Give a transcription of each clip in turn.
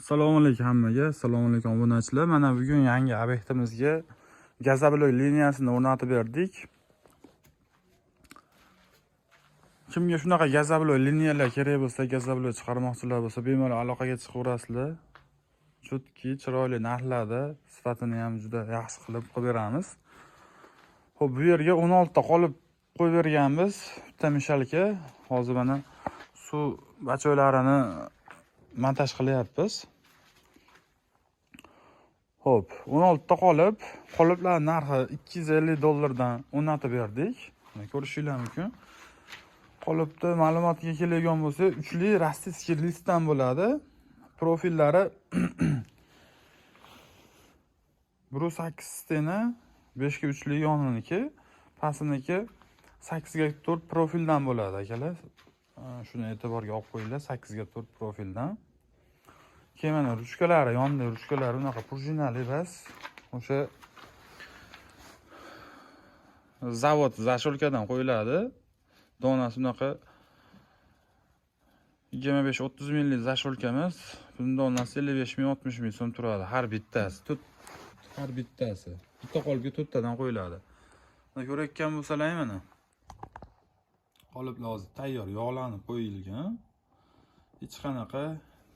Assalomu alaykum hammaga. Assalomu alaykum obunachilar. Mana bugun yangi obyektimizga gazoblok liniyasini o'rnatib berdik. Kimga shunaqa gazoblok liniyalar kerak bo'lsa, gazoblok chiqarmoqchilar bo'lsa, bemalol aloqaga chiqaverasizlar. Chutki chiroyli narxlarda, sifatini ham juda yaxshi qilib qilib beramiz. Xo'p, bu yerga 16 ta qolib qo'yib berganmiz. Bitta mishalka. Hozir mana suv bachoylarini montaj qilyapmiz. Xo'p, 16 ta qolib, qoliplar narxi $250 dan o'rnatib berdik. Mana ko'rishinglar mumkin. Qolipni ma'lumotiga keladigan bo'lsa, uchli rossiyskiy listdan bo'ladi. Profillari 1.8 stena 5 ga 3lik yoniniki, pastiniki 8 ga 4 profildan bo'ladi akalar. Shuni e'tiborga olib qo'yinglar, 8 ga 4 profildan. Keyin mana ruchkalari, yonida ruchkalari unaqa prujinali emas. O'sha zavod zasholkadan qo'yiladi. Donasi unaqa 25-30 minglik zasholkamiz. Buni donasi 55 ming, 60 ming so'm turadi har bittasi. Har bittasi. Bitta qolipga 4 tadan qo'yiladi. Mana ko'rayotgan bo'lsalar mana. Qoliplar hozir tayyor, yog'lanib qo'yilgan. Hech qanaqa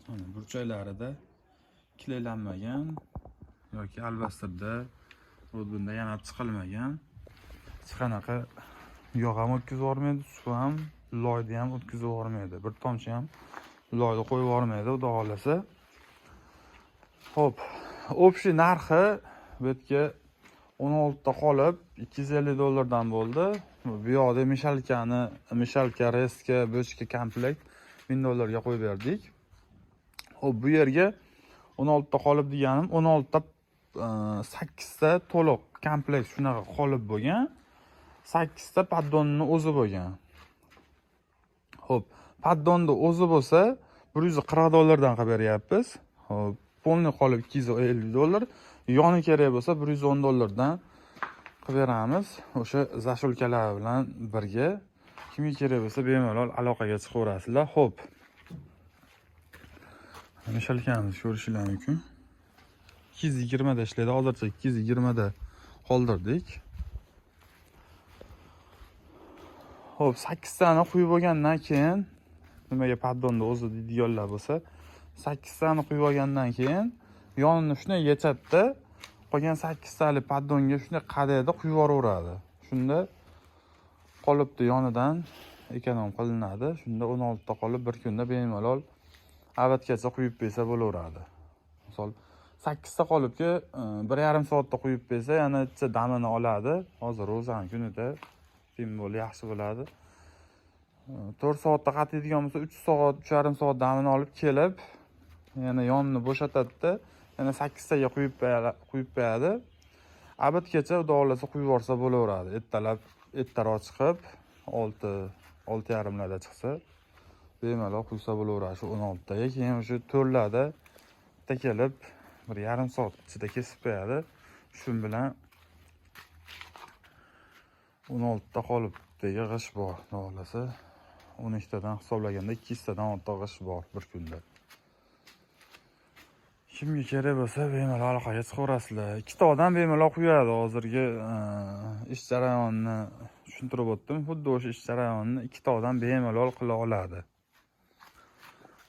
mana burchaklarida kleylanmagan yoki albastirda bunda yamab chiqilmagan. Hech qanaqa yog' ham o'tkazib yubormaydi, suv ham, loyni ham o'tkazib yubormaydi. Bir tomchi ham loyni qo'yib yubormaydi, xudo xohlasa. Xo'p, общий narxi bu yerga 16 ta qolib $250 dan bo'ldi. Bu yoqda mishalkani, mishalka, reska, bochka komplekt $1000 ga qo'yib berdik. Xo'p, bu yerga 16 ta qolib deganim 16 ta 8 ta to'liq komplekt shunaqa qolib bo'lgan. 8 ta paddonni o'zi bo'lgan. Xo'p, paddonni o'zi bo'lsa $140 dan qilib beryapmiz. Xo'p, polniy qolib $250, yoni kerak bo'lsa $110 dan qilib beramiz. O'sha zasholkalar bilan birga. Kimga kerak bo'lsa bemalol aloqaga chiqaverasizlar. Xo'p. Mishalkamizni ko'rishinglar mumkin. 220 da ishlaydi. Hozircha 220 da qoldirdik. Xo'p, 8 tani quyib bo'lgandan keyin nimaga paddonni o'zi deydiganlar bo'lsa, 8 tani quyib olgandan keyin yonini shunday yechadida, qolgan 8 tali paddonga shunday qadaydi, quyib yuboraveradi. Shunda qolipni yonidan ekonom qilinadi. Shunda 16 ta qolib bir kunda bemalol abadgacha quyib bersa bo'laveradi. Misol 8 ta qolipga 1,5 soatda quyib bersa, yana icha damini oladi. Hozir ro'zani kunida bo'lib yaxshi bo'ladi. 4 soatda qatiydigan bo'lsa, 3 soat, 3,5 soat damini olib kelib, yana yonini bo'shatadi-da, yana 8 taga quyib qo'yadi. Abadgacha xudo xohlasa quyib yuborsa bo'laveradi. Ertalab ertaroq chiqib, 6, 6:30larda chiqsa, bemalol quysa bo'laveradi shu 16 taga. Keyin o'sha 4larda bitta kelib, 1,5 soat ichida kesib qo'yadi. Shu bilan 16 ta qolipdagi g'ish bor, xudo xohlasa. 12 tadan hisoblaganda 200 tadan ortiq g'ish bor bir kunda. Kimga kerak bo'lsa bemalol aloqaga chiqaverasizlar. 2 ta odam bemalol quyadi. Hozirgi ish jarayonini tushuntirib o'tdim. Xuddi o'sha ish jarayonini 2 ta odam bemalol qila oladi.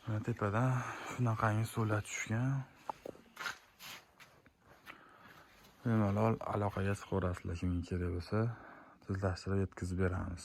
Mana tepadan shunaqangi suvlar tushgan. Bemalol aloqaga chiqaverasizlar kimga kerak bo'lsa. Tezlashtirib yetkazib beramiz.